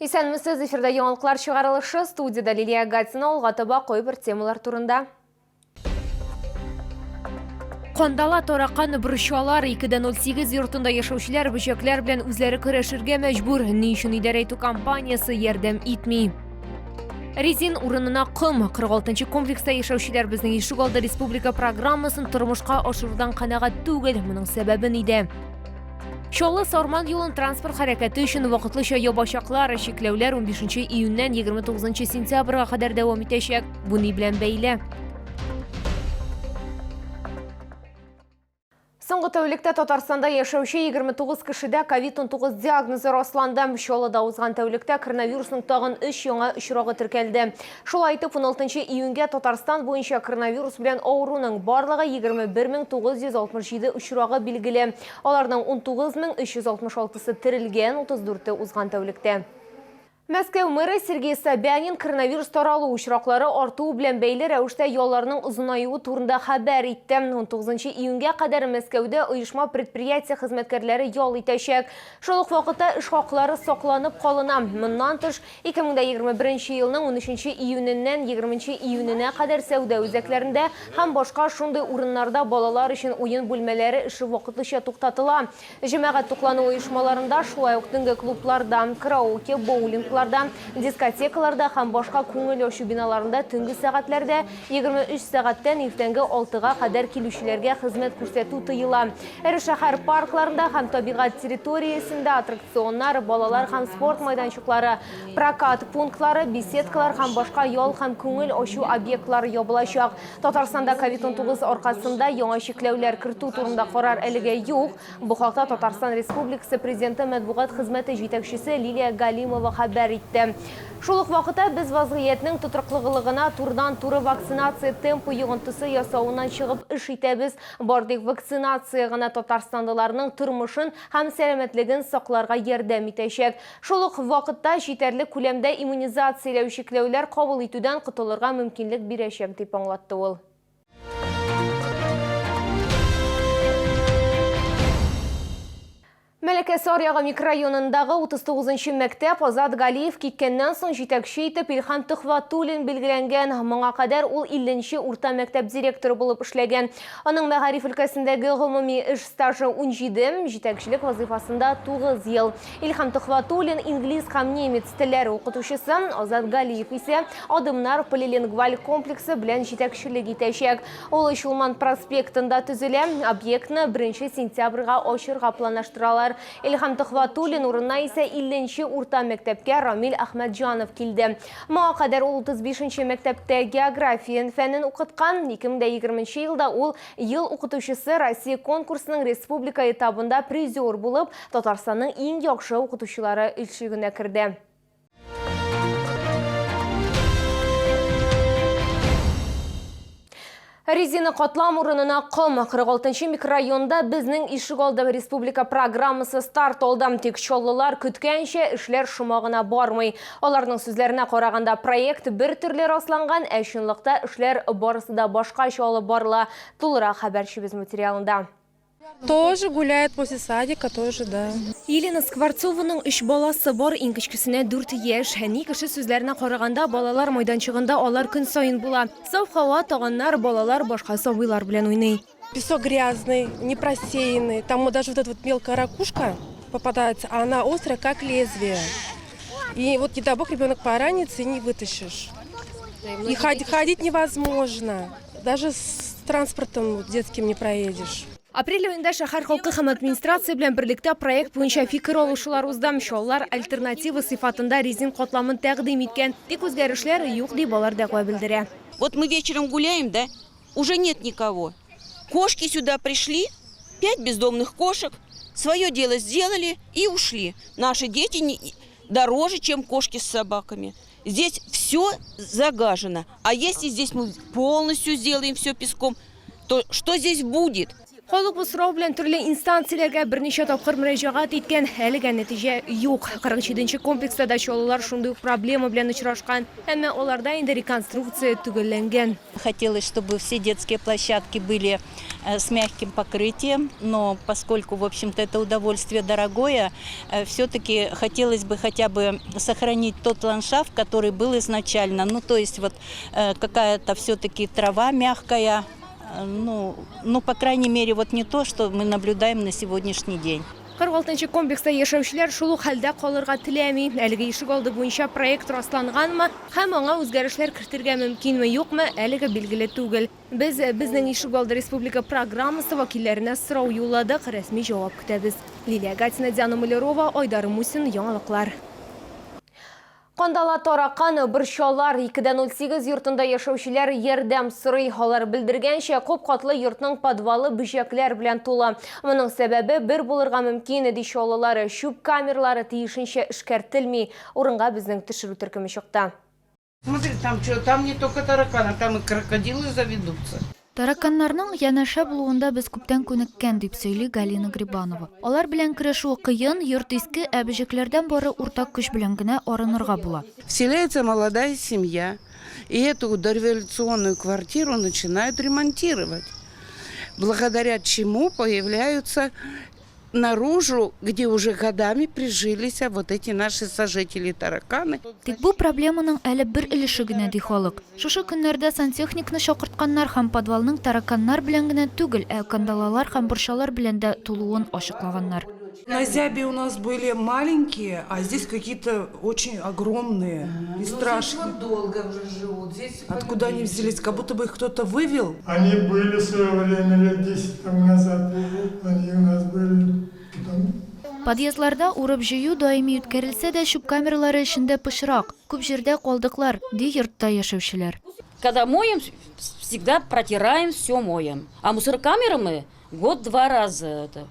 Исәнмесез, эфирда яңалыклар чыгарылышы, студиядә Лилия Гатина, алга таба кайбер темалар турында. Кандала таракан борчалар 2.08 йортында яшәүчеләр бөҗәкләр белән үзләре көрәшергә мәҗбүр. Ни өчен идарә итү компаниясе ярдәм итми? Резин урынына ком. 46 комплекста яшәүчеләр безнең ишек алды республика программасын тормышка ашырудан канәгать түгел. Моның сәбәбе нидә? Чаллы Сарман юлын транспорт хәрәкәте өчен вакытлыча ябачаклар. Чикләүләр 15 июньнән 29 сентябрьгә кадәр дәвам итәчәк. Бу ни белән бәйле? Соңгы тәүлектә Татарстанда яшәүче 29 кешедә COVID-19 диагнозы расланды. Чаллыда узган тәүлектә коронавирусның тагын 3 яңа очрагы теркәлде. Шулай итеп, 16 июньгә Татарстан буенча коронавирус белән авыруның барлыгы 21967 очрагы билгеле. Аларның 19366-сы терелгән, 34-е узган тәүлектә. Мәскәү мэры Сергей Собянин коронавирус таралу очраклары артуы белән бәйле рәвештә ялларның озынаюы турында хәбәр итте. 19 июньгә кадәр Мәскәүдә оешма-предприятие хезмәткәрләре ял итәчәк. Шул ук вакытта эш хаклары сакланып калына. Моннан тыш, 2021 елның унөченче июненнән егерменче июненә кадәр сәүдә үзәкләрендә һәм башка шундый урыннарда балалар өчен уен бүлмәләре эше вакытлыча туктатыла. Җәмәгать туклану оешмаларында, шулай ук төнге клубларда, караоке, боулингларда, дискотекаларда һәм башка күңел ачу биналарында төнге сәгатьләрдә 23 сәгатьтән иртәнге алтыга кадәр килүчеләргә хезмәт күрсәтү тыела. Эре шәһәр паркларында һәм табигать территориясендә аттракционнар, балалар һәм спорт майданчыклары, прокат пунктлары, беседкалар һәм башка ял һәм күңел ачу объектлары ябылачак. Татарстанда COVID-19 аркасында яңа чикләүләр кертү турында карар әлегә юк. Бу хакта Татарстан Республикасы Президенты матбугат хезмәте җитәкчесе Лилия Галимова хәбәр итте. Шул ук вакытта без вазгыятьнең тотрыклылыгына турыдан-туры вакцинация темпы йогынтысы ясавыннан чыгып эш итәбез. Бары тик вакцинация гына татарстанлыларның тормышын һәм сәламәтлеген сакларга ярдәм итәчәк. Шул ук вакытта җитәрлек күләмдә иммунизацияләү чикләүләр кабул итүдән котылырга мөмкинлек бирәчәк, дип аңлатты ул. Мәләкәс аръягы микрорайонындагы 39 нчы мәктәп Азат Галиев киткәннән соң җитәкче итеп Илһам Төхвәтуллин билгеләнгән. Моңа кадәр ул 50 нче урта мәктәп директоры булып эшләгән. Аның мәгариф өлкәсендәге гомуми эш стажы 17, җитәкчелек вазыйфасында 9 ел. Илһам Төхвәтуллин инглиз һәм немец телләре укытучысы, Азат Галиев исә Адымнар полилингваль комплексы белән җитәкчелек итәчәк. Олы Чулман проспектында төзелә. Объектны 1 сентябрьгә ачырга планлаштыралар. Илһам Төхвәтуллин урынына исә 50 нче урта мәктәпкә Рамил Әхмәтҗанов килде. Моңа кадәр ул 35 нче мәктәптә география фәнен укыткан. 2020 нче елда ул Ел укытучысы Россия конкурсының республика этабында призер булып, Татарстанның иң яхшы укытучылары өчлегенә керде. Резина катлам урынына ком. 46 микрорайонда безнең ишек алды республика программасы старт алды. Тик чаллылар көткәнчә эшләр шома гына бармый. Аларның сүзләренә караганда, проект бер төрле расланган, ә чынлыкта эшләр барысы да башкача алып барыла. Тулырак хәбәрчебез материалында. Тоже гуляет после садика, тоже, да. Елена Скворцованың өч баласы бар, иң кечкесенә дүрт яшь. Әни кеше сүзләренә караганда, балалар майданчыгында алар көн саен була. Саф һава, таганнар, балалар башка сабыйлар белән уйный. Песок грязный, не просеянный. Там вот даже вот эта вот мелкая ракушка попадается, а она острая, как лезвие. И вот, не дай бог, ребенок поранится и не вытащишь. И ходить невозможно. Даже с транспортом детским не проедешь. Апрель аенда шәһәр халкы һәм администрация белән берлектә проект буенча фикер алышулар узды. Чаллылар альтернатива сыйфатында резин катламын тәкъдим иткән. Тик үзгәрешләр юк, дип алар дәгъва белдерә. Вот мы вечером гуляем, да, уже нет никого. Кошки сюда пришли, пять бездомных кошек, свое дело сделали и ушли. Наши дети не, дороже, чем кошки с собаками. Здесь все загажено. А если здесь мы полностью сделаем все песком, то что здесь будет? Халык бу сорау белән төрле инстанцияләргә берничә тапкыр мөрәҗәгать иткән, әлегә нәтиҗә юк. 47 нче комплекста да чаллылар шундый ук проблема белән очрашкан, әмма аларда инде реконструкция төгәлләнгән. Хотелось, чтобы все детские площадки были с мягким покрытием, но поскольку, в общем-то, это удовольствие дорогое, все-таки хотелось бы хотя бы сохранить тот ландшафт, который был изначально. Ну, то есть вот какая-то все-таки трава мягкая, ну, по крайней мере, вот не то, что мы наблюдаем на сегодняшний день. 46 нчы комплекста яшәүчеләр шул ук хәлдә калырга теләми. Әлеге ишегалды буенча проект расланганмы һәм аңа үзгәрешләр кертергә мөмкинме, юкмы, әлегә билгеле түгел. Без Безнең ишегалды республика программасы вәкилләренә сорау юлладык, рәсми җавап көтәбез. Лилия Гатина, Диана Малярова, Айдар Мусин, Яңалыклар. Кандала таракан, борчалар, 2,08 йортында яшәүчеләр ярдәм сорый. Алар белдергәнчә, күп катлы йортның подвалы бөҗәкләр белән тулы. Моның сәбәбе бер булырга мөмкин, ди чаллылар. Чүп камералары тиешенчә эшкәртелми. Урынга безнең төшерү төркеме чыкты. Смотри, там что, там не только тараканы, там и крокодилы заведутся. Тараканнарның янәшә булуында без күптән күнеккән, дип сөйли Галина Грибанова. Алар белән көрәшү кыен, йорт иске, ә бөҗәкләрдән бары уртак көч белән генә арынырга була. Вселяется молодая семья, и эту дореволюционную квартиру начинают ремонтировать. Благодаря чему появляются наружу, где уже годами прижились вот эти наши сожители тараканы. Тик бу проблеманың әле бер өлеше генә, ди халык. Шушы көннәрдә сантехникны чакыртканнар һәм подвалның тараканнар белән генә түгел, ә кандалалар һәм борчалар белән дә тулуын ачыклаганнар. На зябе у нас были маленькие, а здесь какие-то очень огромные и страшные. Вот долго уже живут. Здесь Откуда они взялись? Как будто бы их кто-то вывел. Они были в свое время, лет 10 тому назад. Они у нас были. Потом Подъездларда урып-җыю даими үткәрелсә дә, чүп камералары эчендә пычрак, күп җирдә калдыклар, ди йортта яшәүчеләр. Когда моем, всегда протираем, все моем. А мусорокамеры мы год-два раза это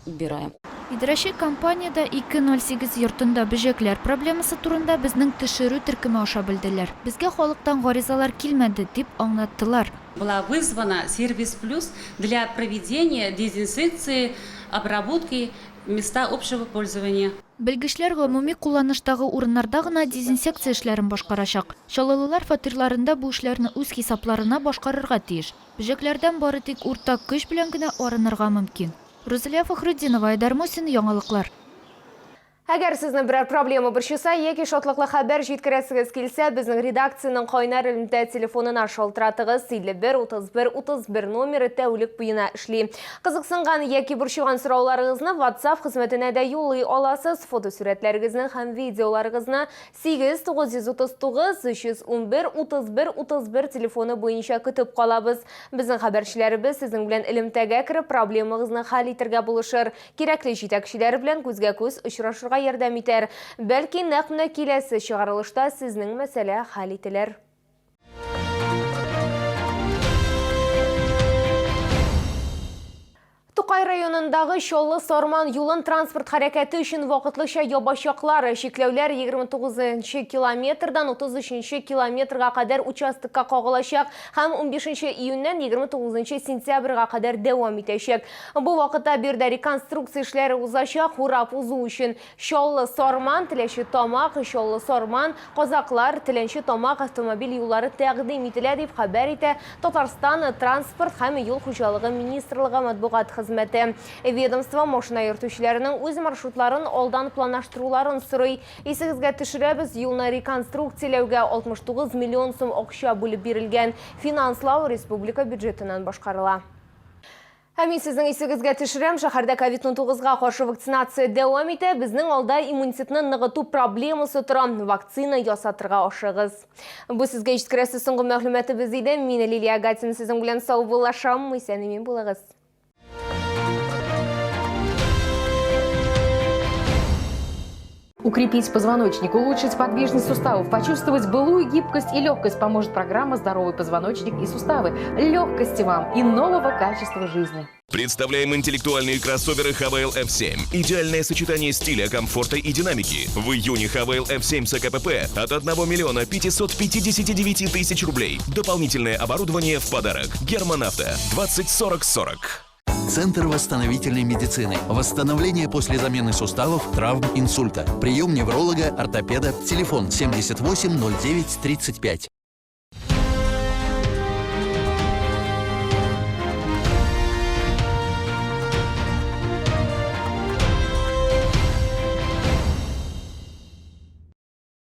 убираем. Идарәче компаниядә 208 йортында бөҗәкләр проблемасы турында безнең төшерү төркеме аша белделәр. Безгә халыктан гаризалар килмәде, дип аңлаттылар. Была вызвана «Сервис Плюс» для проведения дезинсекции, обработки места общего пользования. Белгечләр гомуми кулланыштагы урыннарда гына дезинсекция эшләрен башкарачак. Чаллылылар фатирларында бу эшләрне үз хисапларына башкарырга тиеш. Бөҗәкләрдән бары тик уртак көч белән генә арынырга мөмкин. Рузилия Фахрутдинова, Айдар Мусин, Яңалыклар. Әгәр сезне берәр проблема борчыса яки шатлыклы хәбәр җиткерәсегез килсә, безнең редакциянең кайнар элемтә телефонына шалтыратыгыз. 51 31 31 номеры тәүлек буена эшли. Кызыксынган яки борчыган сорауларыгызны WhatsApp хезмәтенә дә юллый аласыз. Фотосурәтләрегезне һәм видеоларыгызны 8 939 311 31 31 телефоны буенча көтеп калабыз. Безнең хәбәрчеләребез сезнең белән элемтәгә кереп, проблемагызны хәл итәргә булышыр. Кирәкле җитәкчеләр белән күзгә-күз очрашырга ярдәм итәр. Бәлки, нәкъ менә киләсе чыгарылышта сезнең мәсьәлә хәл ителер. Тукай районындагы Чаллы Сарман юлын транспорт хәрәкәте өчен вакытлыча ябачаклар. Чикләүләр 29 километрдан 33 километрга кадәр участокка кагылачак һәм 15 июньнән 29 сентябрьгә кадәр дәвам итәчәк. Бу вакытта биредә реконструкция эшләре узачак. Урап узу өчен Чаллы Сарман, Теләче Тамак, Чаллы Сарман, Казаклар, Теләнче Тамак автомобиль юллары тәкъдим ителә, дип хәбәр итә Татарстан транспорт һәм юл хуҗалыгы министрлыгы матбугат хезмәте. Ведомство машина йөртүчеләренең үз маршрутларын алдан планлаштыруларын сорый. Исегезгә төшерәбез, юлны реконструкцияләүгә 69 миллион сум акча бүлеп бирелгән. Финанслау республика бюджетыннан башкарыла. Ә мин сезнең исегезгә төшерәм, шәһәрдә ковид-19га каршы вакцинация дәвам итә. Безнең алда иммунитетны ныгыту проблемасы тора. Вакцина ясатырга ашыгыз. Бу сезгә җиткерәсе соңгы мәгълүматыбыз иде. Мин Лилия Гатина сезнең белән саубуллашам. Исән-имин булыгыз. Укрепить позвоночник, улучшить подвижность суставов, почувствовать былую гибкость и легкость поможет программа «Здоровый позвоночник и суставы». Легкости вам и нового качества жизни. Представляем интеллектуальные кроссоверы Haval F7. Идеальное сочетание стиля, комфорта и динамики. В июне Haval F7 с АКПП от 1 миллиона 559 тысяч рублей. Дополнительное оборудование в подарок. Герман Авто 20 40 40. Центр восстановительной медицины. Восстановление после замены суставов, травм, инсульта. Прием невролога, ортопеда. Телефон 78 09 35.